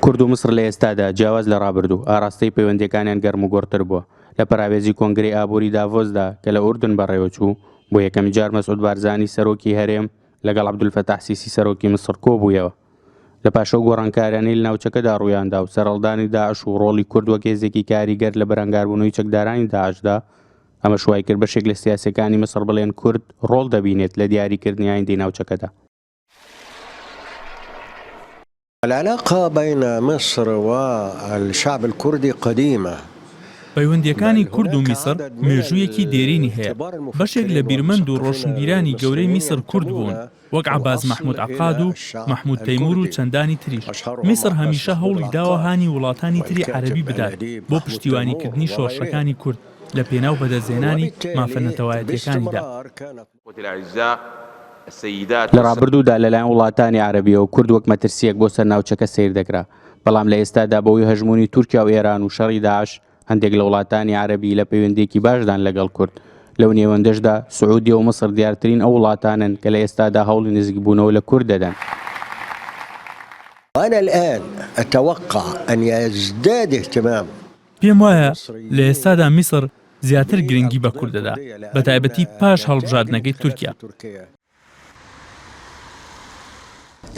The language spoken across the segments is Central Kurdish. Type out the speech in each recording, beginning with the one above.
کورد و میسڕ لە ئێستادا جیاواز لە ڕابردوو، ئاراستەی پەیوەندییەکانیان گەرموگوڕتر بووە. لە پەراوێزی کۆنگرەی ئابووری داڤۆسدا کە لە ئوردن بەڕێوەچوو، بۆ یەکەمجار مەسعود بارزانی سەرۆکی هەرێم لەگەڵ عەبدولفەتاح سیسی سەرۆکی میسڕ کۆبوویەوە. لە پاش ئەو گۆڕانکاریانەی لە ناوچەکەدا ڕوویاندا و سەرهەڵدانی داعش و ڕۆڵی کورد وەک هێزێکی کاریگەر لە بەرەنگاربوونەوەی چەکدارانی داعشدا، ئەمەش وایکرد بەشێک لە سیاسییەکانی میسڕ بڵێن کورد ڕۆڵ دەبینێت لە دیاریکردنی ئایندەی ناوچەکەدا. العلاقە بین مصر والشعب الکردی قدیمە. پەیوەندییەکانی کورد و میسڕ مێژوویەکی دێرینی هەیە، بەشێک لە بیرمەند و ڕۆشنبیرانی گەورەی میسڕ کورد بوون، وەک عەباس مەحمود عەقاد و مەحمود تەیمور و چەندانی تریش. میسڕ هەمیشە هەوڵی داوە هانی وڵاتانی تری عەرەبی بدات بۆ پشتیوانیکردنی شۆڕشەکانی کورد لە پێناو بەدەستهێنانی مافە نەتەوایەتییەکانیدا. لە ڕابردوودا لەلایەن وڵاتانی عەرەبییەوە کورد وەک مەترسییەک بۆ سەر ناوچەکە سەیر دەکرا، بەڵام لە ئێستادا بەهۆی هەژموونی تورکیا و ئێران و شەڕی داعش هەندێک لە وڵاتانی عەرەبی لە پەیوەندییەکی باشدان لەگەڵ کورد، لەو نێوەندەشدا سعودیە و میسڕ دیارترین ئەو وڵاتانەن کە لە ئێستادا هەوڵی نزیکبوونەوە لە کورد دەدەن. وانا الان اتوقع ان یزداد اهتمام. پێم وایە لە ئێستادا میسڕ زیاتر گرنگی بە کورد دەدا، بەتایبەتی پاش هەڵبژاردنەکەی تورکیا.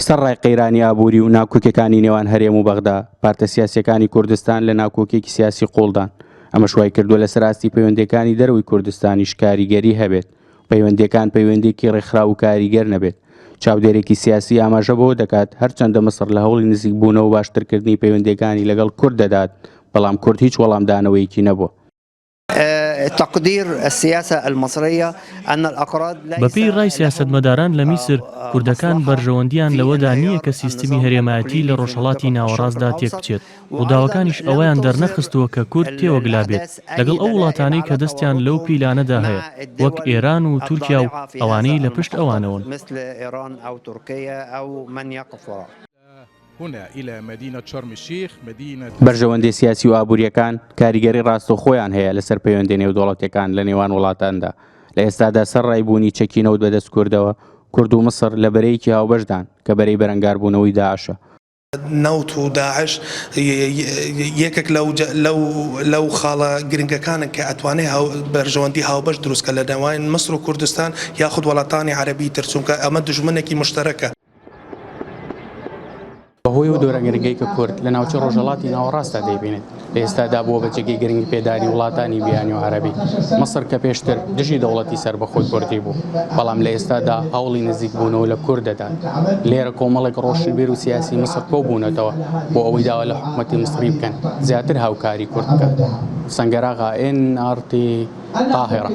سەرڕای قەیرانی ئابووری و ناکۆکیەکانی نێوان هەرێم و بەغدا، پارتە سیاسیەکانی کوردستان لە ناکۆکیەکی سیاسی قوڵدان، ئەمەش وایکردووە لەسەر ئاستی پەیوەندیەکانی دەرەوەی کوردستانیش کاریگەری هەبێت، پەیوەندیەکان پەیوەندیەکی ڕێکخراو و کاریگەر نەبێت. چاودێرێکی سیاسی ئاماژە بەوە دەکات، هەرچەندە میسڕ لە هەوڵی نزیکبوونەوە و باشترکردنی پەیوەندیەکانی لەگەڵ کورد دەدات، بەڵام کورد هیچ وەڵامدانەوەیەکی نەبووە. تقدیر السیاسە المصریە ان الاکراد لیس بەپێی ڕای سیاسەتمەداران لە میسر، کوردەکان بەرژەوەندییان لەوەدا نییە کە سیستمی هەرێمایەتی لە ڕۆژهەڵاتی ناوەڕاستدا تێکبچێت، ڕووداوەکانیش ئەوەیان دەرنەخستووە کە کورد تێوەگلابێت لەگەڵ ئەو وڵاتانەی کە دەستیان لەو پیلانەدا هەیە وەک ئێران و تورکیا و ئەوانەی لە پشت ئەوانەوەن. بەرژەوەندیە سیاسی و ئابوورییەکان کاریگەری ڕاستەوخۆیان هەیە لەسەر پەیوەندیە نێودەوڵەتیەکان لە نێوان وڵاتاندا. لە ئێستادا سەرڕای بوونی چەکی نەوت بەدەست کوردەوە، کورد و میسڕ لە بەرەیەکی هاوبەشدان کە بەرەی بەرەنگاربوونەوەی داعشە. نەوت و داعش یەکێک لەو خاڵە گرنگەکانن کە ئەتوانێ بەرژەوەندی هاوبەش دروست کە لە نێوان میسر و کوردستان یاخود وڵاتانی عەرەبی تر، چونکە ئەمە دوژمنێکی موشتەرەکە. بەهۆی ئەو دۆرە گرنگەی کە کورد لە ناوچەی ڕۆژهەڵاتی ناوەڕاستدا دەیبینێت، لە ئێستادا بووە بە جێگەی گرنگیپێدانی وڵاتانی بیانی و عەرەبی. میسر کە پێشتر دژی دەوڵەتی سەربەخۆی کوردی بوو، بەڵام لە ئێستادا هەوڵی نزیکبوونەوە لە کورد دەدات. لێرە کۆمەڵێک ڕۆشنبیر و سیاسی میسر کۆبوونەتەوە بۆ ئەوەی داوا لە حکومەتی میسری بکەن زیاتر هاوکاری کورد بکات. سەنگەر ئاغا، ئێن ئاڕ تی، قاهیرە.